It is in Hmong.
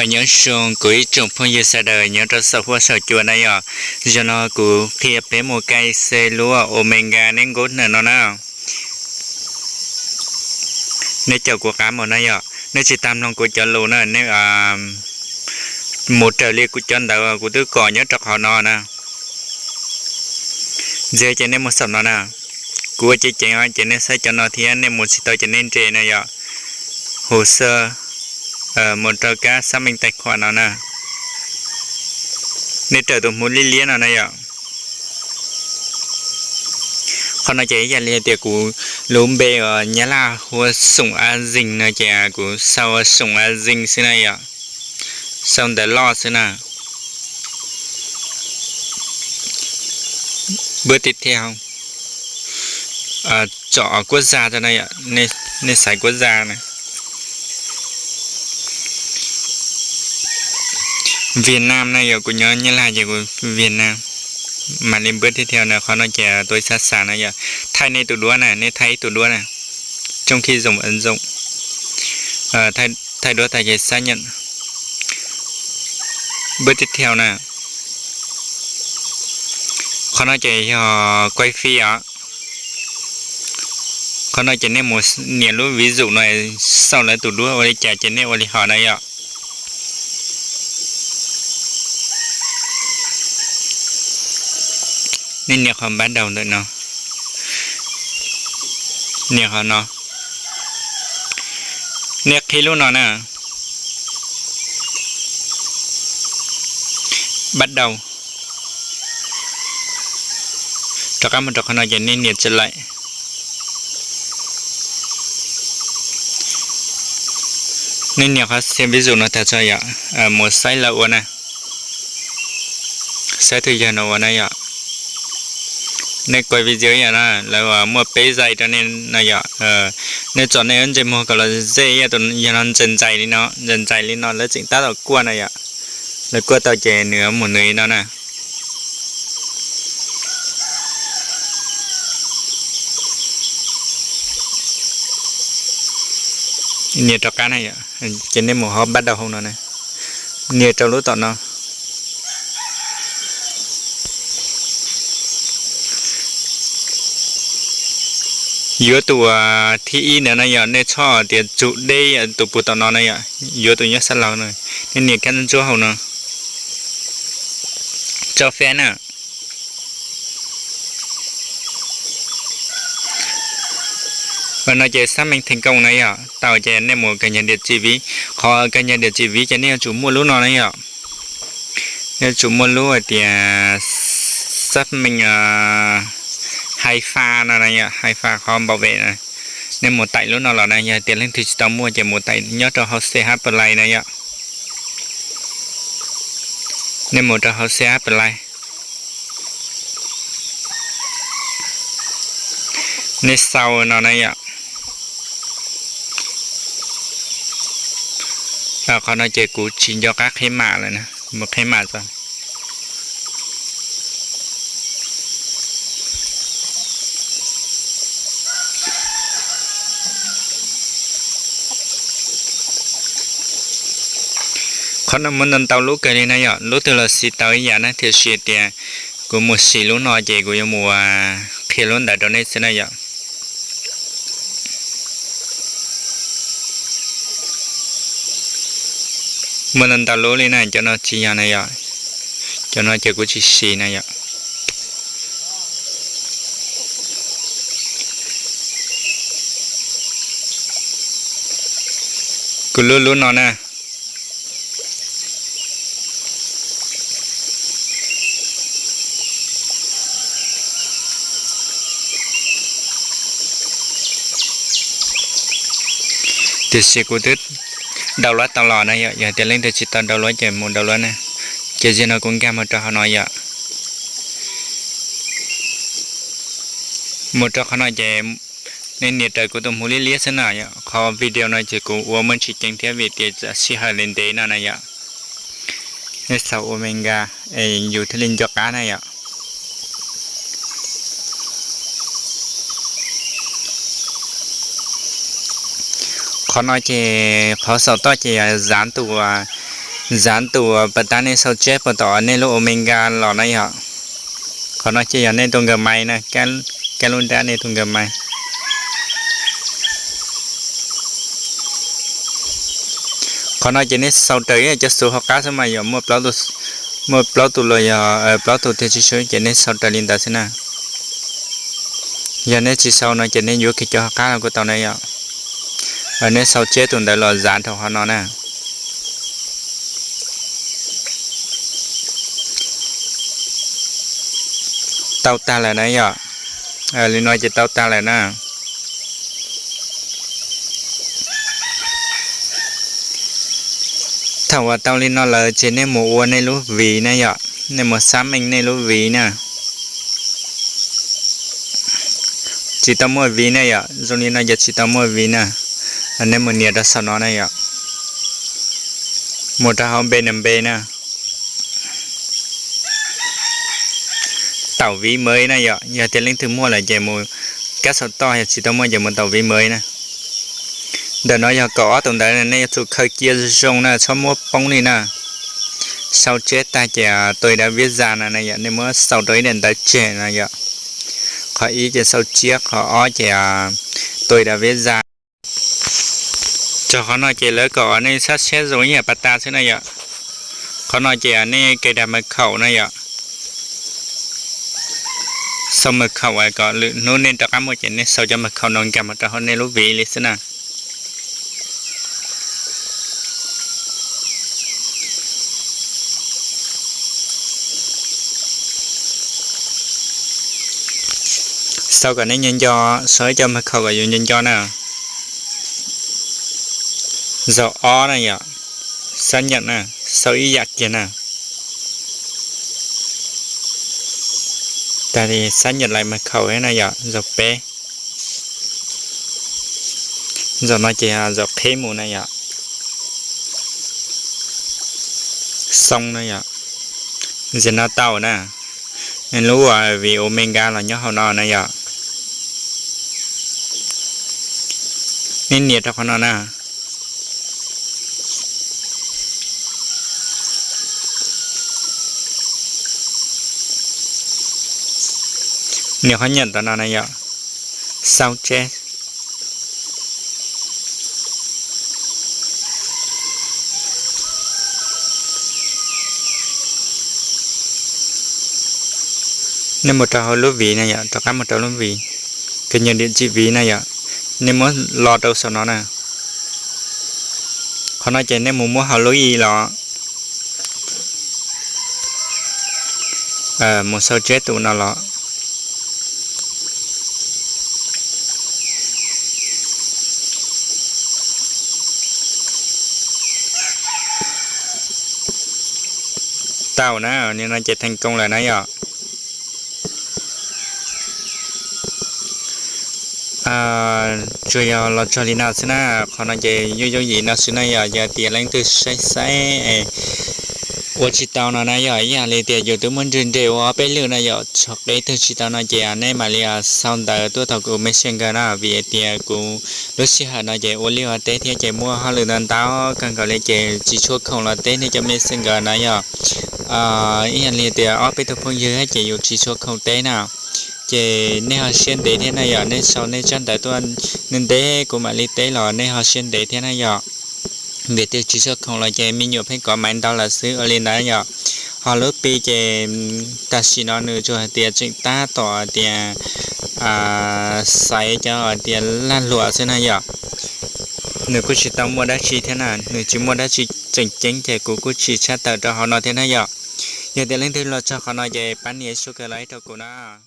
Nyob zoo kuv ib tsoom phooj ywg sawv daws nyob rau saum huab saum cua na yom. Zaum no kuv qhia peb mus kaij xeb lub Omega neb nkaub hneev no na. Nej caum kuv qab mus na yom, nej tsis tas mloog kuv cov lus na, nej mus raws li kuv cov ntawv kuv twb kom nyob rau qhov no na. Ntxiv ces nej mus saum no na, kuv ua ceev ceev os ces nej saib cov no thiab, nej mus tsis tau ces nej nres na yom. Hồ sơ, mus rau kab xác minh tài khoản no na. Nej raws tus hmuv liab liab no na yom. Qhov no ces ib yam li tias kuv lub npe uas Nyab Laj hu ua Xoom A Zis no ces kuv sau Xoom A Zis xwb na yom. Sau ntawv loj xwb na. Bước tiếp theo, chọn quốc gia cho nó, nej xaiv quốc gia na. Việt Nam na yom, kuv nyob Nyab Laj ces kuv Việt Nam. Mas li bước tiếp theo na, qhov no ces tua ib sab xav na yom. Thaij nej tus duab na, nej thaij ib tug duab na. Trong khi dùng ứng dụng, thaij duab tag ces xác nhận. Bước tiếp theo na. Qhov no ces yog quay phim os. Qhov no ces nej mus nias lub ví dụ no, xauj lawv tus duab ua li cas ces nej ua li hos na yom. Nej nias qhov bắt đầu ntawm no, nias qhov no. Nej qhib lub no na, bắt đầu. Rov qab mus rau qhov no ces nej nias trở lại. Nej nias qhov xem ví dụ no tag tso yom, mus saib lawv ua na. Saib tus yawg no ua na yom. Nej quay video yom na, lawv muaj peb giây rau nej no yom. Nej tsom nej lub ntsej muag kom los ze, yog no ntxais ntxais li no, ntxais ntxais li no lawv tseem tab tom kuaj na yom. Lawv kuaj tau ces nws mus nws li no na. Nias rov qab na yom, ces nej mus hauv bắt đầu hauv no na, nias rau lub tom no. Yuav tus thib ib ntawd na yom, nej txhob tias tsum deb tus pus tom no na yom, yuav tus nyob sab laug na, nej nias kab ntsuab hauv no, cho phép na. Qhov no ces xác minh thành công na yom, tau ces nej mus cập nhật địa chỉ ví. Qhov cập nhật địa chỉ ví ces nej yuav tsum muaj lub no na yom. Nej yuav tsum muaj lub hais tias xác minh hai pha no na yom, hai pha qhov bảo vệ na. Nej mus tải lub no los na, yog tias leej twg tsis tau muaj ces mus tải nyob rau hauv C H Play na yom. Nej mus rau hauv C H Play. Nej sau no na yom. Qhov no ces kuv tsis nco qab qhib mam lawm na, mus qhib mam tso. Qhov no muaj ntau ntau lub kawg li na yom, lub twg los siv tau ib yam na, tiam sis tias kuv mus siv lub no ces kuv yuav mus qhia lub ntawd rau nej xwb na yom. Muaj ntau ntau lub li na, cov no tsis yog na yom, cov no ces kuv tsis siv na yom. Kuv lub lub no na. Tiam sis kuv twb download tau los na yom, yog tias leej twg tsis tau download ces mus download na. Ces zaum no kuv nkag mus rau hauv no yom. Mus rau qhov no ces nej nias raws kuv tus hmuv liab liab xwb na yom. Qhov video no ces kuv ua muaj ntsis ceev thiab vim tias sij hawm li ntev no na yom. Nej sau Omega es yus thiaj li nco qab na yom. Qhov no ces qhov saum toj ces yog dán tus, Zav tus pas tas nej sau tseb puas tom nej lub Omega los na yom. Qhov no ces yog nej tus nkawd mais na, kab lub nrab nej tus nkawd mais. Qhov no ces nej sau raws ib cov xuv hauv qab xwb mas yog muaj plaub tus los yog plaub tus tiag tsis su ces nej sau raws li ntawd xwb na. Yog nej tsis sau no ces nej yuav kiag cov hauv qab los kuj tau na yom. Nej sau tseb tus ntawd los zav rau qhov no na. Tau tag lawm na yom. Li no ces tau tag lawm na. Thaum uas tau li no lawm ces nej mus ua nej lub viv na yom, nej mus xab meej nej lub viv na. Tsis tau muaj viv na yom, zoo li no ces tsis tau muaj viv na. Nej mus nias rau saum no na yom, mus rau hauv npe nws npe na. Taum viv mawv na yom, yog tias leej twg muaj lawm ces mus kab saum toj, yog tsis tau muaj ces mus taum viv mawv na. Ntawm no yog kaum ob tus ntawv, nej yuav tsum khaws cia zoo na, txhob muab poob li na. Sau tseb tag ces tua ib daim viv zaj na, nej muab sau rau ib daim ntawv tseg na yom. Qhov ib ces sau tseb, qhov ob ces tua ib daim viv zaj. Txog qhov no ces lawv kom nej sab siab zoo ib yam pas tas xwb na yom. Qhov no ces nej kawg dag mật khẩu na yom. Sau mật khẩu kom lwm hnub nej rov qab muaj ces nej sau cov mật khẩu no nkag mus rau hauv nej lub viv li xwb na. Sau kom nej nco nco, sau ib co mật khẩu kom yus nco nco na. Zaum ob na yom, xác nhận na, sau ib yam kiag na. Tas xác nhận lại mật khẩu na yom, zaum peb. Zaum no ces zaum qhib mus na yom. Xoo na yom, zaum no tau na. Lub viv Omega los nyob hauv no na yom. Nej nias rau qhov no na. Nias qhov nyeem tom no na yom, sau tseb. Nej mus rau hauv lub viv na yom, rov qab mus rau lub viv, kws nyuag dim txim viv na yom, nej muab los rau saum no na. Qhov no ces nej mus muab hauv lub ib los, mus sau tseb tus no los. Tau na, nim no ces thành công lawm na yom. Tsuas yog los txog li no xwb na, qhov no ces yooj yooj yim no xwb na yom. Yog tias leej twg saib saib ua tsis tau no na yom, ib yam li tias yus twb muab nreg nreg ua ob peb lwm na yom, txog qib twg tsis tau no ces nej mam li sau ntawv tuaj tau kuv Messenger na, vim tias kuv lub sij hawm no ces ua liaj ua teb thiab ces muaj hauj lwm ntau ntau kawg nkaus li ces tsis tshua khoom los teb nej cov Messenger na yom. Ib yam li tias ob peb tug phooj ywg ces yus tsis tshua khoom teb na, ces nej ho siab ntev thiab na yom, nej sau nej tsab ntawv tuaj ntev ntev kuv mam li teb los nej ho siab ntev thiab na yom. Vim tias tsis tshua khoom los ces me nyuam pheej kov maiv ntau lawm xwb ua li ntawd yom. Ho lub Pi ces tam sim no nws tsuas hais tias tseem tab tom tias xaiv cov tias lag luam xwb na yom. Nws kuj tsis tau muaj dab tsi thiab na, nws tsis muaj dab tsi tseem ceeb ces kuv kuj tsis tshaj tawm rau hauv no thiab na yom. Yog tias leej twg los txog qhov no ces pab nias subscribe rau kuv na.